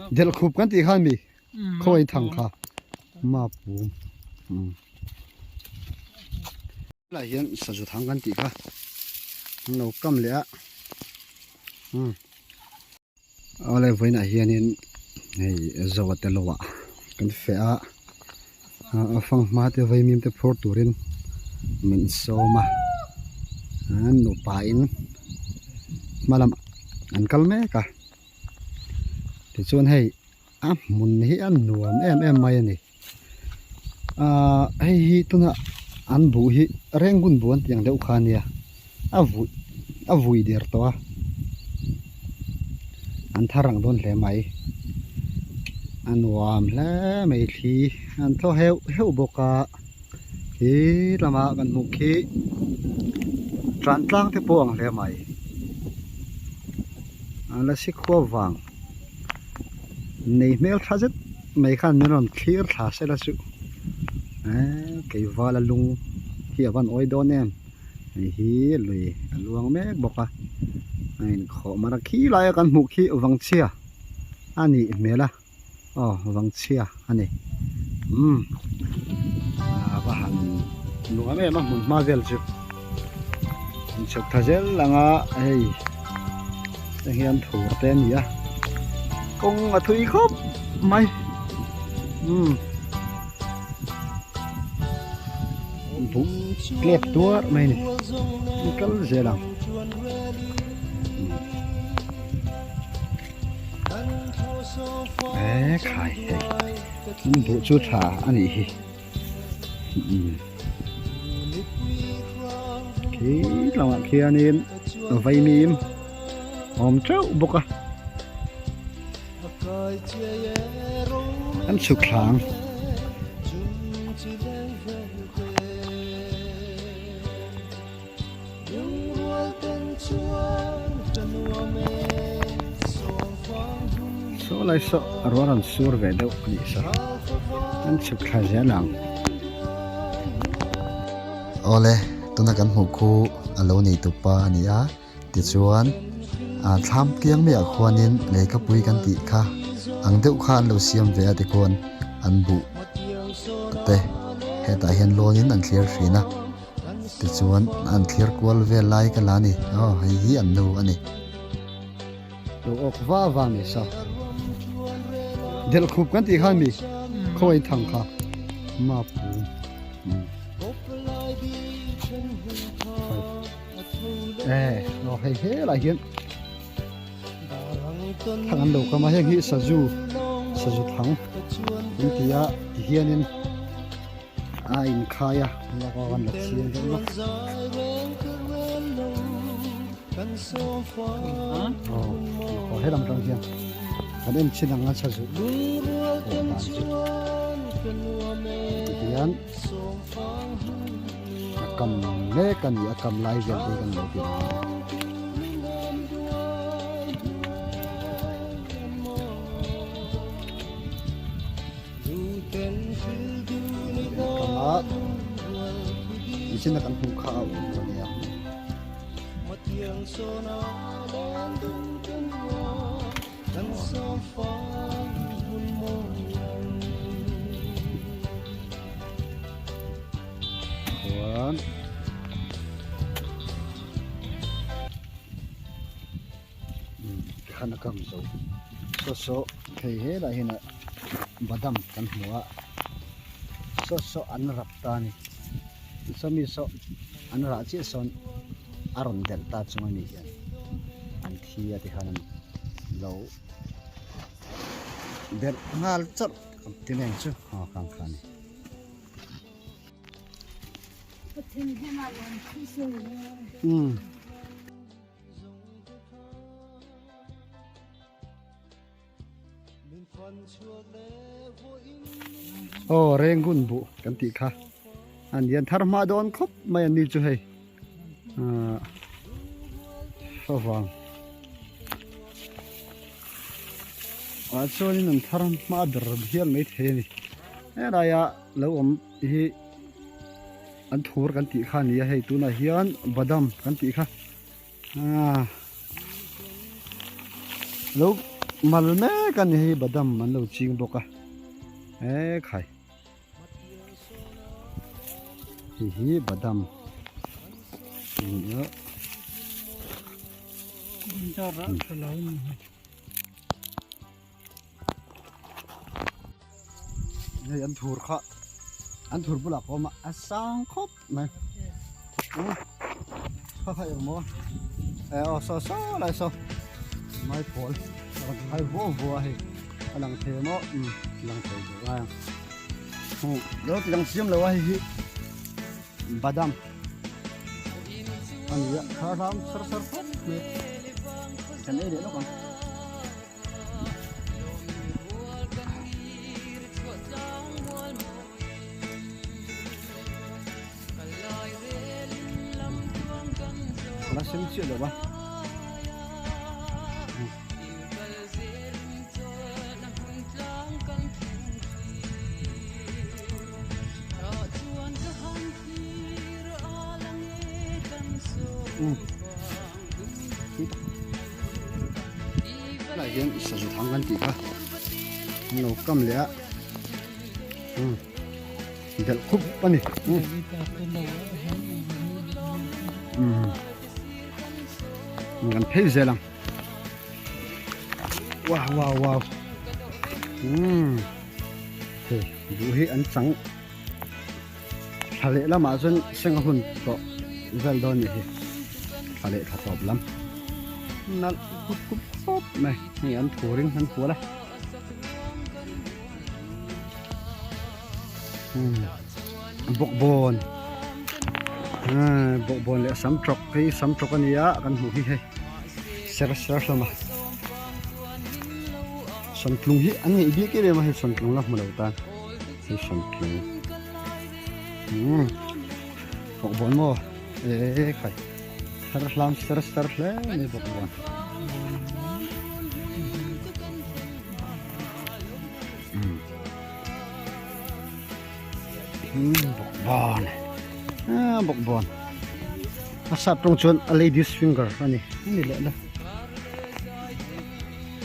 Delh khup kan tih khan mi khawi thang kha ma pum. Helai hian sazu thang kan tih kha an lo kam leh a. Awle vawiinah hianin hei Zoa te lo ah kan feh a a fanghma te vaimim te phur turin min sawm a an nupa in hma lamah an kal mek a tichuan hei a hmun hi a nuam em em mai a ni ahh hei hi tuna an buh hi rengun buh an tih ang deuh kha a nia a vui a vui der tawh a an thar ang dawn hle mai a nuam hle mai thli an thaw heuh heuh bawk a he lamah kan hmuh khi tan tlang te pawh ang hle mai a la si khua vang nei hmel tha zet mai khan min rawn thlir thla sela chu eee keivala lung hi a van awi dawn em. Hei hi lui a luang mek bawk a a inkhawh mar a khi laia kan hmuh khi vangchhia a nih hmel a aw vangchhia a ni umm a va han nuam em a hmun hma vel chu in chhuk tha zel ang a hei heng hian thur te a ni a kawng a thui khawp mai umm. Buh tlep tuar mai a ni an kal zel ang e khai hei an buh chu tha a nih hi khi tlangah khianin vaimim a awm teuh bawk a. An chhuk thlang. Saw lai saw a rual an sur ve deuh a nih sa. An chhuk thla zel ang. Awle, tuna kan hmuh khu a lo nei tupa a ni a. Tichuan, ah thlam kiang maiah khuanin lehkhapui kan tih kha ang deuh kha an lo siam ve a tikhuan an buh te hetah hian lawnin an thlir thin a, tichuan an thlir kual vel lai ka la ni, aw hei hi an nu a ni. Lo awk va va ni sa. Delh khup kan tih khan mi khawi thang kha ma pu. E aw hei helai hian thang an lo kam a heng hi sazu sazu thang an ti a ti hianin a inkhai a an la chiang deuh vak aw helam tang hian kan en chin ang a sazu awm dan chu tihian. A kam mek a ni a kam lai vel te kan lo ti ang. Kam a nichin a kan hmuh kha a awm a nia. Chuan tikhan a kam zo saw saw thei helai hian badam kan hmu a saw saw an rap ta a ni sawmi saw an rah chiah sawn a rawn delh ta chung a ni hian an thi a tikhan an lo delh nghal chawrh ti mai ang chu aw khang kha a ni. Umm. Aw Rengun buh kan tih kha an lian thar hma dawn khawp mai an ni chu hei ahh favang ah chuanin an thar hma ber hial mai thei a ni helaia lo awm hi an thur kan tih kha a ni a hei tunah hian badam kan tih kha. Aaa lo Mal mek a ni hei badam an lo ching bawk a e khai hei hi badam a ni a. Hei an thur kha an thur bulah ka awm a a sang khawp mai kha kha eng maw e aw saw saw lai saw mai pawl a rawn hai vuau vuau a hei a lang thei maw um lang thei deuh lai ang hum lo ti lang siam lo a hei hi badam a ni a thar hram sar sar khawp mai kan ei leh lawk ang. La sem chiah lo va. Um. Tunah hian sazu thang kan tih kha an lo kam leh a umm belh khup a ni umm kan phei zel ang wow wow wow umm hei buh hi an chang Thla leh lamah chuan seng a hun tawh vel dawn nih hi thla leh thla tawp lam nalh khup khup khawp mai hei an thurin an hual a bawkbawn bawkbawn leh sam tawk hei sam tawk a ni a kan hmuh hi hei ser ser hlawm a samtlung hi an ngeih bik em em a hei samtlung la hmu lo tan. Hei hran tling umm bawkbawn maw eee khai thar hlam ser ser hle mai bawkbawn umm umm bawkbawn aaa bawkbawn a sap tawng chuan a ladies finger a ni a ni leh la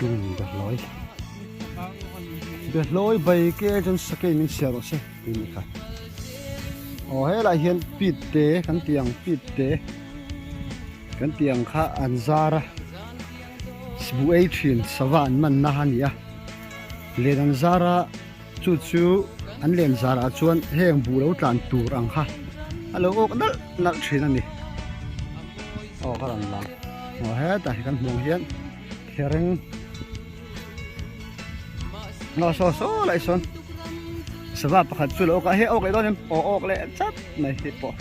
umm behlawi. Behlawi bai ke chuan sakei min chhiar rawh se tih a nih kha. Aw helaiah hian pit te kan tih ang pit te kan tih ang kha an zar a buh ei thin sava an man na a ni a len an zar a chu chu an len zar ah chuan heng buh lo tlan tur ang kha a lo awk nalh nalh thin a ni. Aw ka rawn lang aw hetah hi kan hmuh ang hian thereng. Ngaw saw saw lai sawn sava pakhat chu lo awk a hei awk leh dawn em aw awk leh chat mai hei pawh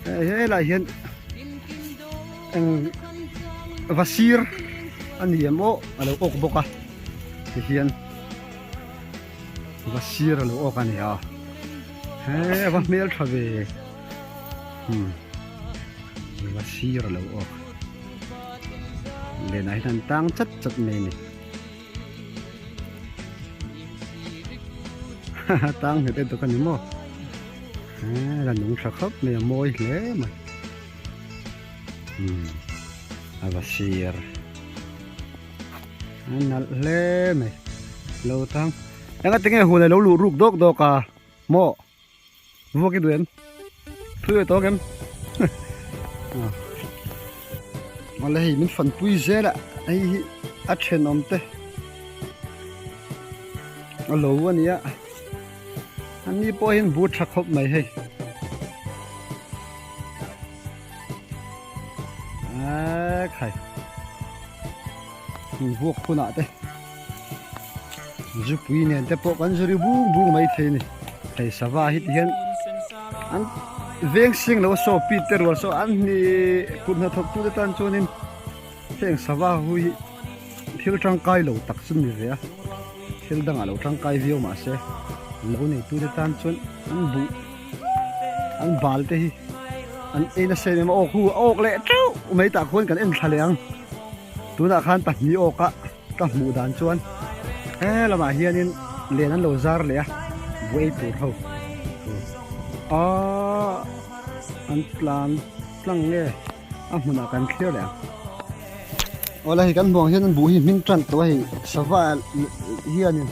hei helai hian eng va sir a ni em aw a lo awk bawk a ti hian va sir a lo awk a ni a he va hmel tha ve hmm va sir a lo awk. Lenah hian an tang chat chat mai a ni. Haha tang nghet etuk a ni maw? Eee la nung tha khawp mai a mawi hle mai. Umm a va sir. A nalh hle mai. Lo tang. Engati nge hun a lo luh ruk dawk dawk a maw? Vuak i duh em? Thui ve tawk em? Awle hei min fanpui zel a, hei hi a thenawm te a lo a nia, an ni pawh hian bu tha khawp mai hei. Aaa khai vuak hunah te. Zupui nen te pawh kan zuri bung bung mai thei a ni hei sava hi ti hian an veng sing lo saw pit te rual saw an hni kut hnathawk tu te tan chuanin heng sava hu hi thil tangkai lo tak chu ni ve a thil dangah lo tangkai viau mahse lo nei tu te tan chuan an buh an bal te hi an ei nasa em em a awk hu a awk leh teuh mai tah khuan kan en thla leh ang tunah khan pahnih awk a. Ka hmuh dan chuan he lamah hianin len an lo zar leh a buai tur ho aaa an tlan tlang nge a hmunah kan thlir leh ang. Awle hei kan hmuh ang hian an buh hi hming tan tawh a hei sava hianin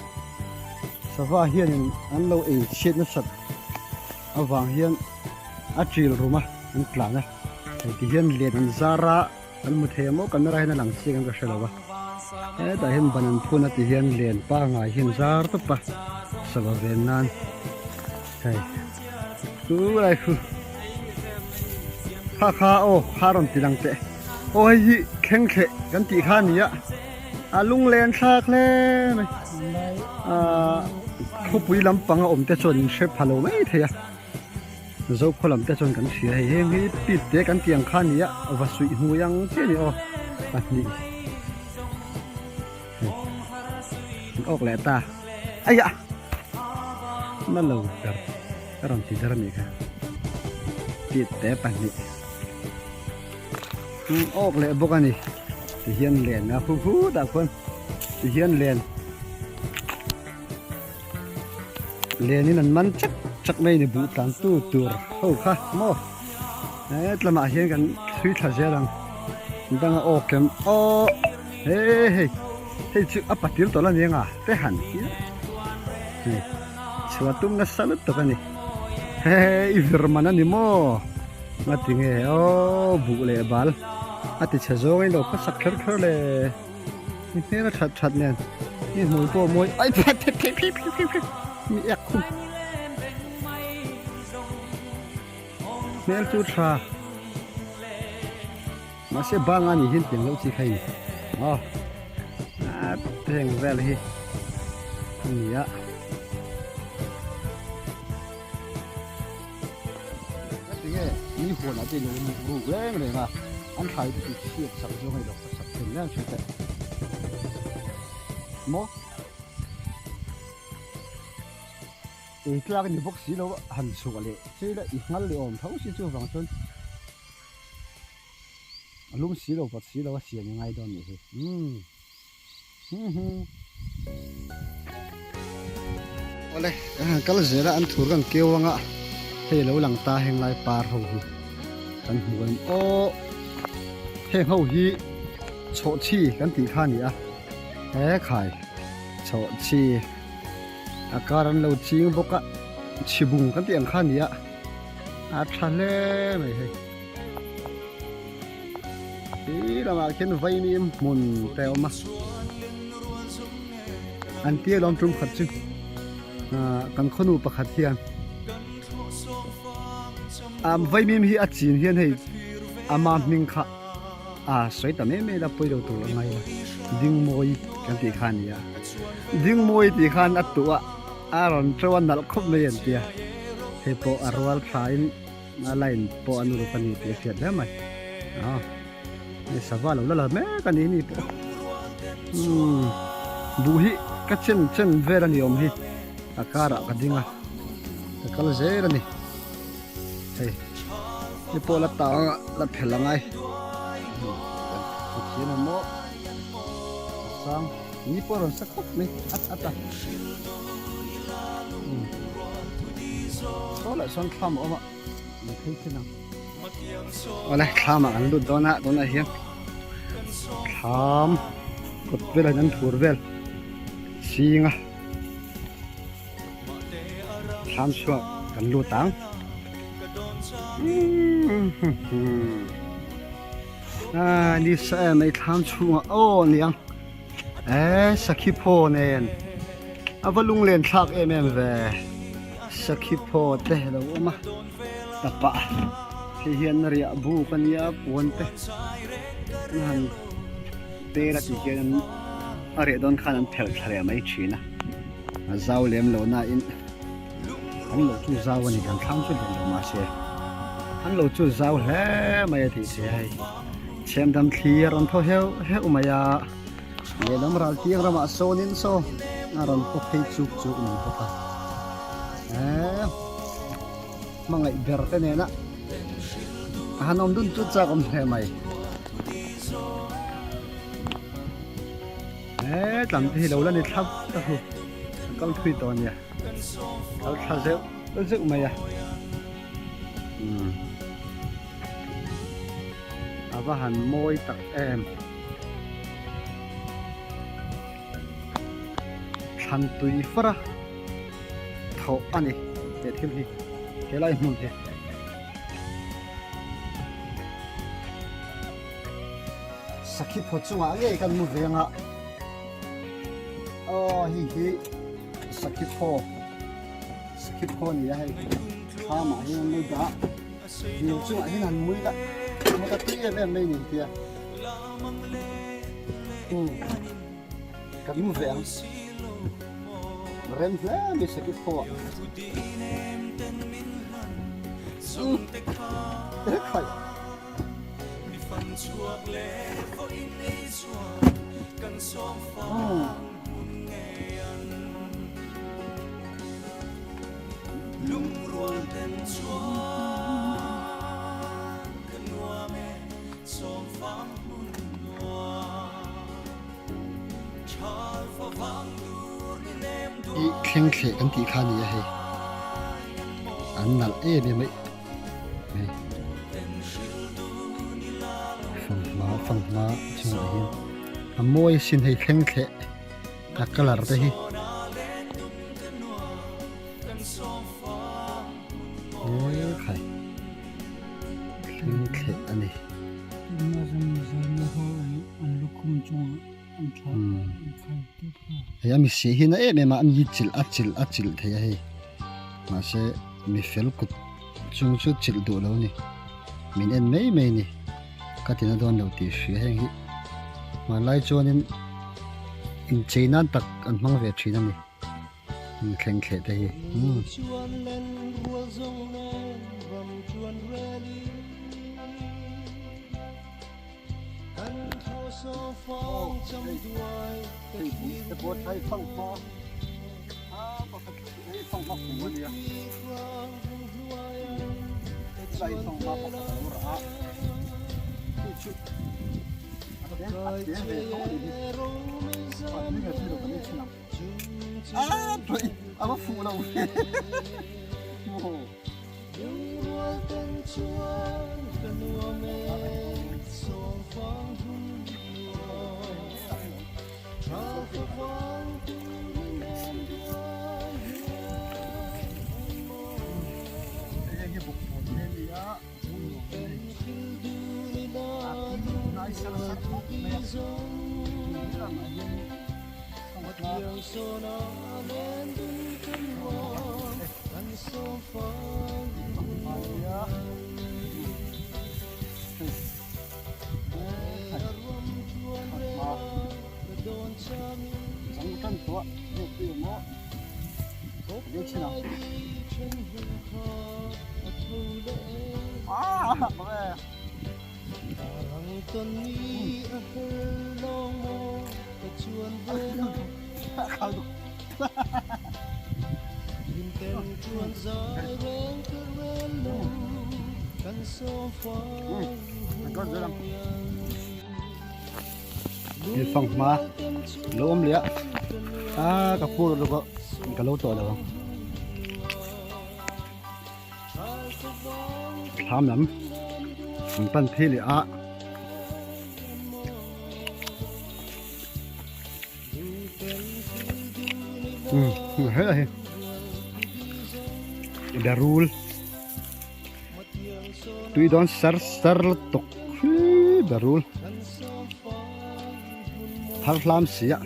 sava hianin an lo ei chhiat nasat avang hian a ṭil rum a an tlan a hei ti hian len an zar a kan hmu thei ang maw camera hian a lang chiang ang ka hre lo a hetah hian ban an phun a ti hian len pangai hi an zar tawp a sava ven nan hei chu lai khu kha kha aw kha rawn ti lang teh aw hei hi thleng thleh kan tih kha a ni a a lunglen thlak hle mai ahh khawpui lampang a awm te chuan in hre pha lo mai thei a Zokhaw lam te chuan kan hria hei heng hi pit te kan tih ang kha a ni a va suih hmui ang chiah a ni aw pahnih hei an awk leh ta aiah na lo ber ka rawn ti ber a nih kha pit te pahnih awk leh bawk a ni tihian len a hu hu tah khuan tihian len. Lenin an man chak chak mai a ni buh tlan tu tur ho kha maw he tlamah hian kan thlui thla zel ang danga aw kem aw he hei hei chu a patil tawh la ni anga te han hi hei chhuah tum nasa lutuk a ni he i vir man a ni maw nga tinge aw buh leh bal a ti chhe zawng in lo khawsak kher kher le. Mi hmel a that that nen mi hmui pawh a mawi ai phet phet phet phet phet phet phet mi ek khum hmel chu tha mahse bang a nih hian tiang loh chi kha in aw a heng vel hi a ni a. Tinge ni huanah te ilo ruk reng reng a an thlai te chu chhiat sak zawng a ilo khaw sak thei reng thin teh maw ei tlak a ni bawk si lo a han chhuah leh chei la i nghal leh awm tho si chuvang chuan a lum si lo vawt si lo a siam i ngai dawn nih hi umm. Awle kan han kal zel a an thur kan keu anga hei lo lang ta heng lai par ho hi kan hmu em aw heng ho hi chhawhchhi kan tih kha a ni a he khai chhawhchhi a kar an lo ching bawk a chhibung kan tih ang kha a ni a a tha hle mai hei. Ti lamah khian vaimim hmun te a awm a an tia lawm tum khat chu ah kan khawnu pakhat hian ah vaimim hi a chin hian hei ama hming kha a sawi ta mai mai la pawi lo tur a ngai la dingmawi kan tih kha a ni a dingmawi tih khan a tuh a a rawn to a nalh khawp mai an tia hei pawh a rual thain. A line pawh an uluk a ni tih a hriat hle mai a hei sava lo la la mek a ni ni pawh umm buh hi ka chen chen vel a ni awm hi a karah ka ding a ka kal zel a ni hei hei pawh la tang a la phel a ngai pathian a maw a sang ni pawh a rawn sa khawp mai at at a. Saw leh sawn thlam a awm a an phei khin ang awle thlam ah kan lut dawn a tunah hian thlam kawt velah hian an thur vel ching a thlam chhuak kan lut ang a ni sa em mai thlam chhungah aw niang. Eee sakhi phaw nen a va lunglen thlak em em ve sakhi phaw te lo awm a tapah hei hian riah buk a nia puan te an han tel a tih hian a reh dawn khan an phelh thla leh mai thin a a zau lem lo na in an lo chu zau a ni kan thlang chu lian lo mahse an lo chu zau hle mai a tih theih a hei. Chhemdam thli a rawn thaw heuh heuh mai a, lehlam ral tiang ramah sawnin saw a rawn paw phei chuk chuk mai bawk a, eee hmangaih ber te nena a han awm dun chu chak awm hle mai. Eee tlam te hi lo la ni thlap ta hu, a kal thui tawh a nia, kal thla zeuh zeuh mai a. Umm. A va han mawi tak em. Thlan tui far a thawh a ni he thil hi helai hmun hi. Sakhi phaw chungah ngei kan mu ve anga aw hei hi sakhi phaw sakhi phaw a ni a hei thlam ah hian an lo dah dil chungah hian an mui la mut a tui em em mai a ni tia umm kan mu ve ang rem hle mai sakhi phaw ah umm ekhai. I thleng thleh kan tih kha a ni a hei an nalh em em a. Hei fanghma fanghma chungah hian a mawi asin hei thleng thleh a colour te hi he khai thleng thleh a ni. Hei a mi sih hi na em em a mi chilh a chilh a chilh thei a hei mahse mi fel kut chung chu chilh duh lo a ni min en mai mai a ni ka tina dawn lo tih hria heng hi hmanlai chuanin inchei nan tak an hmang ve thin a ni. Thleng thleh te hi. A tui a va fuh lo ve maw. Hei hi bawkbawn te a ni a, hmun nuam te a ni. A tui hnai sar sar khawp mai a, tui lamah hian. Ni fanghma lo awm leh a ah ka phur lutuk a ka lo tawh lo ang thlam lam an pan phei leh a. Um he hi darul tui dawn sar sar lutuk hi darul thar hlam si a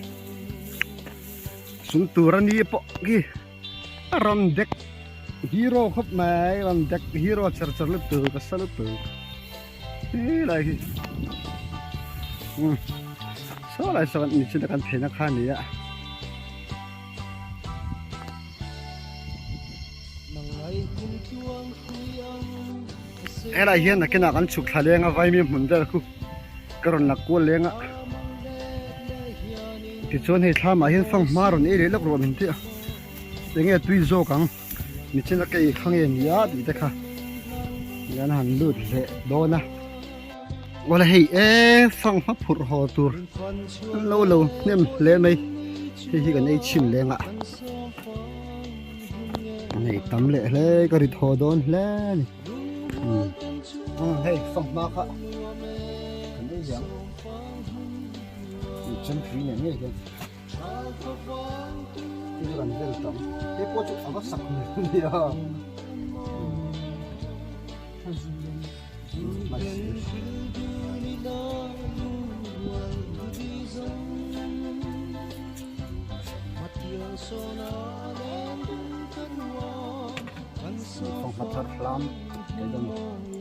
chung tur a ni pawh khi a rawn dek hero khawp mai rawn dek hero char char lutuk a sa lutuk. Helai hi umm saw lai sawn mihring te kan theihna kha a ni a. Helai hian nakinah kan chhuk thla leng a vaimi hmun vel khu ka rawn la kual leng a tichuan hei thlamah hian fanghma rawn ei leh lawk rawh min ti a enge tui zawk ang. Michina kei kha nge ni a tih te kha an han lut leh dawn a awle hei e fanghma phurh haw tur an lo lo hnem hle mai hei hi kan ei chhin leng a nei tam leh hle ka ri thaw dawn hle a ni umm hei fanghma kha kan ei leh ang chempui nen ngei hian. Chu chu kan vel tam. Hei pawh chu a va sak hmel ania. Fanghma thar hlam mai dawn a ni.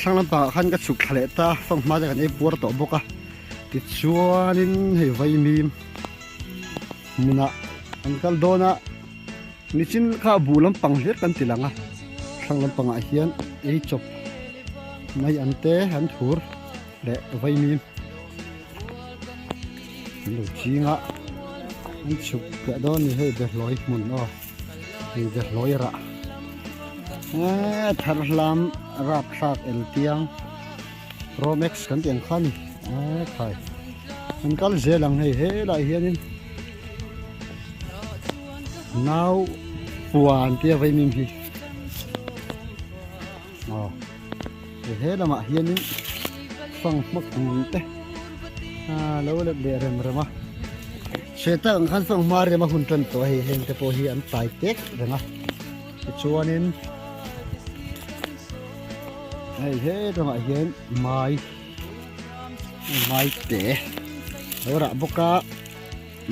Thlang lampangah khan ka chhuk thla leh ta fanghma te kan ei puar tawh bawk a tichuanin hei vaimim hmunah an kal dawn a nichin kha buh lampang hlir kan ti lang a thlang lampangah hian ei chawp mai an te an thur leh vaimim an lo ching a an chhuk piah dawn a ni hei behlawi hmun aw. Hei behlawi rah eee thar hlam rap thlak el tiang romex kan tih ang kha a ni eee khai an kal zel ang hei helaiah hianin nau puan tia vaimim hi aw hei he lamah hianin fanghma kung te a lo let leh rem rem a hre tak ang khan fanghma rem a hun tan tawh a hei heng te pawh hi an tlai tek reng a tichuanin hei he lamah hian mai mai te lo rah bawk a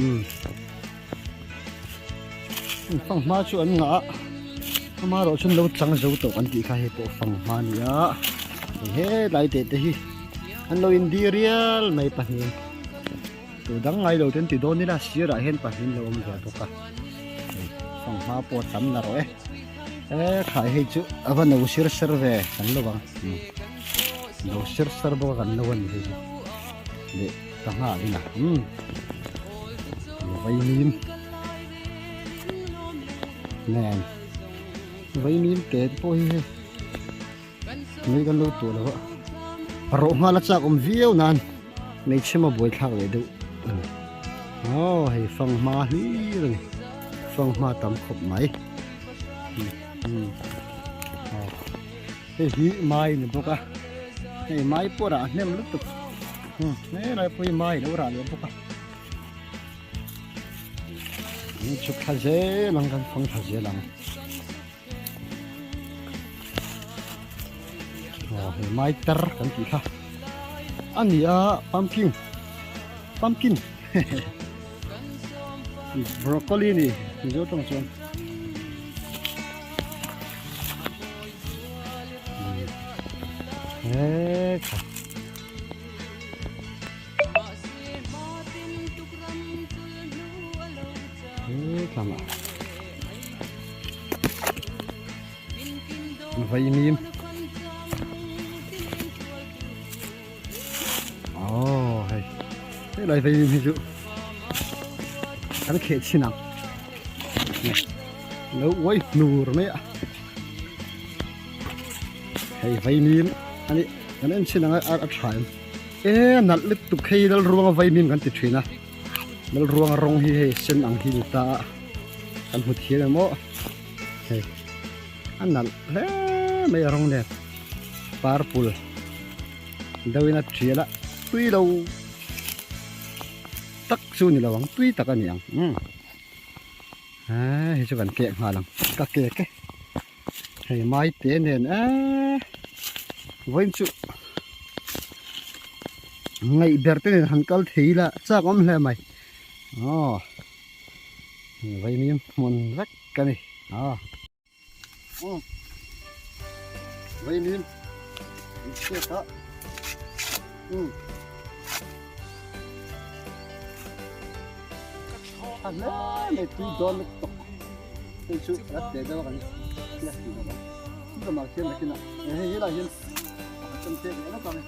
umm fanghma chu an ngah a amaherawh chuan lo chang zo tawh kan tih kha hei pawh fanghma a ni a helai teh te hi an lo in di rial mai pahnih tu dang ngai lo te an ti dawn ila sirah hian pahnih an lo awm ve bawk a hei fanghma pawh a tam na rawh e e khai hei chu a va no sir ser ve kan lo ang no sir ser bawk a kan lo a ni hei hi leh ka nghah in a umm vaimim nen vaimim te pawh hi hei mai kan lo tuah lo a rawh nghal a chak awm viau nan hmeichhe maw buaithlak leh deuh a ni aw hei fanghma hlir a ni fanghma tam khawp mai umm aw hei hi mai a ni bawk a hei mai pawh rah hnem lutuk helai pawh hi mai a lo rah leh bawk a an chhuk thla zel ang kan fang thla zel ang aw hei mai tar kan tih kha a ni a pumpkin pumpkin broccoli a ni mizo tawng chuan. Vaimim aw hei helai vaimim hi chu kan kheh chhin ang lo uai hnur mai a hei vaimim ani kan en chhin ang a a tha em e nalh lutuk hei lal ruanga vaimim kan ti thin a lal ruanga rawng hi hei sen ang hi ni ta a kan hmu thiam em aw hei a nalh hle mai a rawng nen purple deuhin a tial a tui lo tak chu ni lo ang tui tak a ni ang umm hei chu kan keh nghal ang ka kek e hei mai te nen eee vawiin chu ngaih ber te nen han kal thei ila chak awm hle mai aw vaimim hmun vek ka ni aw. Vaimim in chhiat a a hle mai tui dawn lutuk hei chu a la teh deuh a kan hriat tih lo ang chu lamah khian nakinah hei helaiah hian pakhat kan pek leh lawk ang e.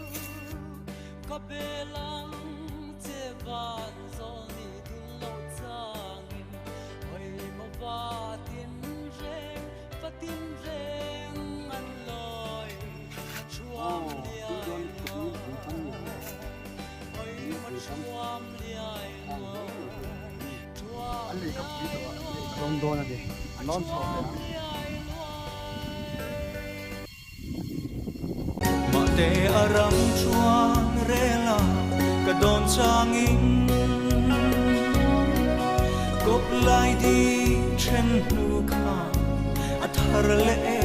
An lei ka pui tawh a, a rawn dawn a ni, a lawn chho ve ang. Mahte a ram chuan rel a ka dawn changin kawp lai di then hnu kha a thar leh e.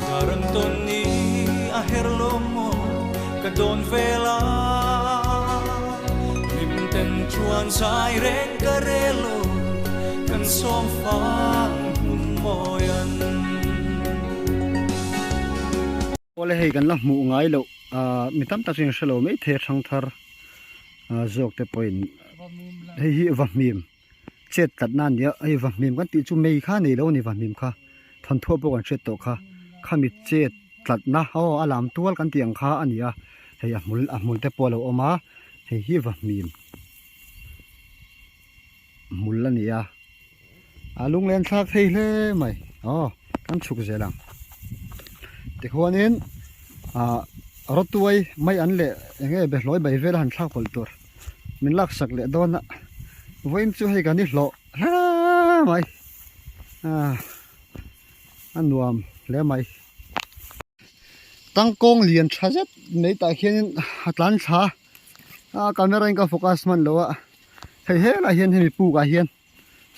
Darang tawn ni a her lo maw ka dawn vel a, hlim ten chuan zai reng ka rel lo kan sawm fang hmun mawi an. Awle hei kan la hmuh ngai loh ah mi tam tak chuan hre lo mai thei a thang thar ah zawk te pawhin hei hi vahmim chet tlat na a ni a hei vahmim kan tih chu mei kha a nei lo a ni vahmim kha thawnthuah pawh kan hriat tawh kha khami chet tlat na aw a lam tual kan tih ang kha a ni a hei a hmul a hmul te pawh a lo awm a hei hi vahmim. Hmul a ni a, a lunglen thlak thei hle mai aw kan chhuk zel ang tikhuanin ah rawtuai mai an leh eng nge behlawi bai vel a han thlak pawlh tur min laksak leh dawn a vawiin chu hei kan i hlawh hle mai ah a nuam hle mai. Tangkawng lian tha zet mai tah hianin a tlan thla a a camera in ka focus hman lo a hei helaiah hian hemi puk ah hian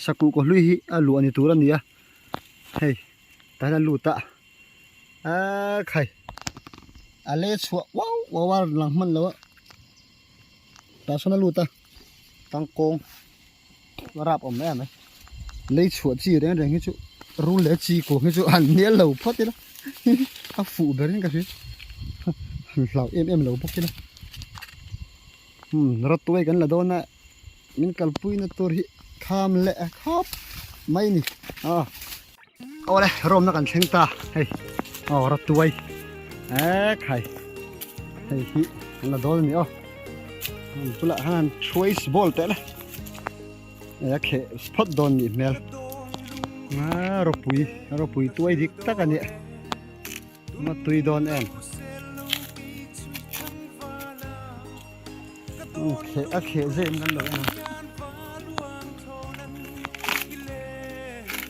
sakuh kaw hlui hi a luah ni tur a ni a hei tah hian a lut a aaa khai a le chhuah uau uau a lang hman lo a tah sawn a lut a tangkawng rap awm em mai lei chhuah chi reng reng hi chu rul leh chi kuang hi chu han hnial lo phawt ila a fuh ber in ka hria han hlau em em lo bawk ila umm rawtuai kan la dawn a min kalpui na tur hi kham leh a khawp mai a ni a awle rawmna kan thleng ta hei aw rawtuai e khai hei hi kan la dawn a ni aw bulah hian han choice ball teh la e a kheh phawt dawn nih hmel a ropui ropui tuai dik tak a ni a tui dawn em kheh a kheh zem kan lo en a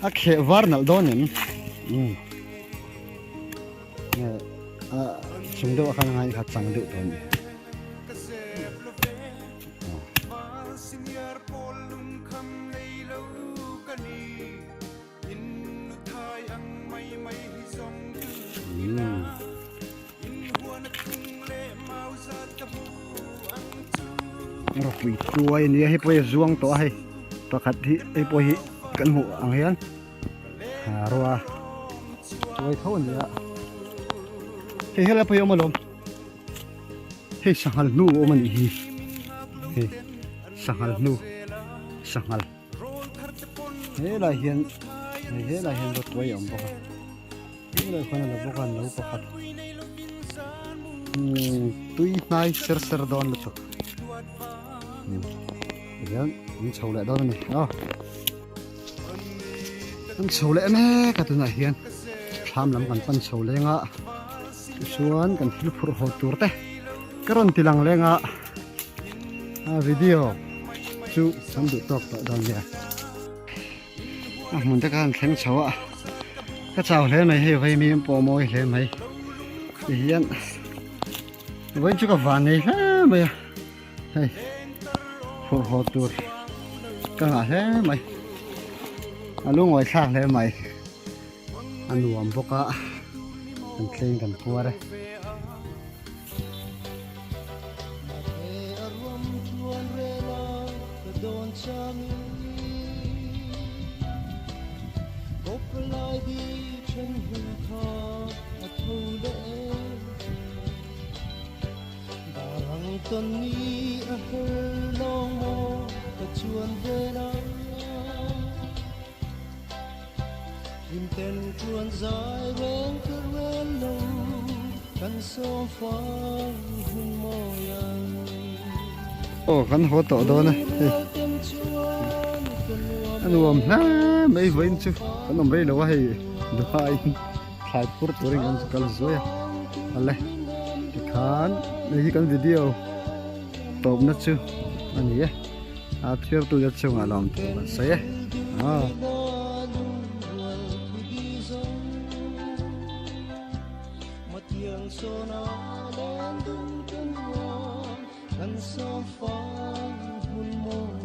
a kheh var nalh dawn em um a chung deuh ah khan a ngai kha chang deuh tawh a ni. Ropui tuai a nia hei pawh hi a zuang tawh a hei pakhat hi hei pawh hi kan hmuh ang hian ah rua tuai tho a ni a hei helai pawh hi a awm alawm hei sanghal hnu a awm a nih hi hei sanghal hnu sanghal helai hian hei helai hian rawtuai a awm bawk a helai khuan a la bawk a no pakhat umm tui hnai ser ser dawn lutuk tihian an chho leh dawn a ni aw an chho leh mek a tunah hian thlam lam kan pan chho leng a tichuan kan thil phurh haw tur te ka rawn ti lang leng a a video chu kan duh tawk tawh dawn nia a hmun te khan thleng chho a ka chau hle mai hei vaimi an pawh mawi hle mai ti hian vawiin chu ka van nei hle mai a hei phurh haw tur ka ngah hle mai a lungawi thlak hle mai a nuam bawk a kan tleng kan puar e. Aw kan haw tawh dawn a hei. A nuam hle mai vawiin chu kan awm rei lo a hei duhaiin thlai phur turin kan kal zuai a awle tikhan hei hi kan video tawpna chu a ni e a thirtute chungah lawm tur kan sawi e aw. Kan sawm fang hmun maw.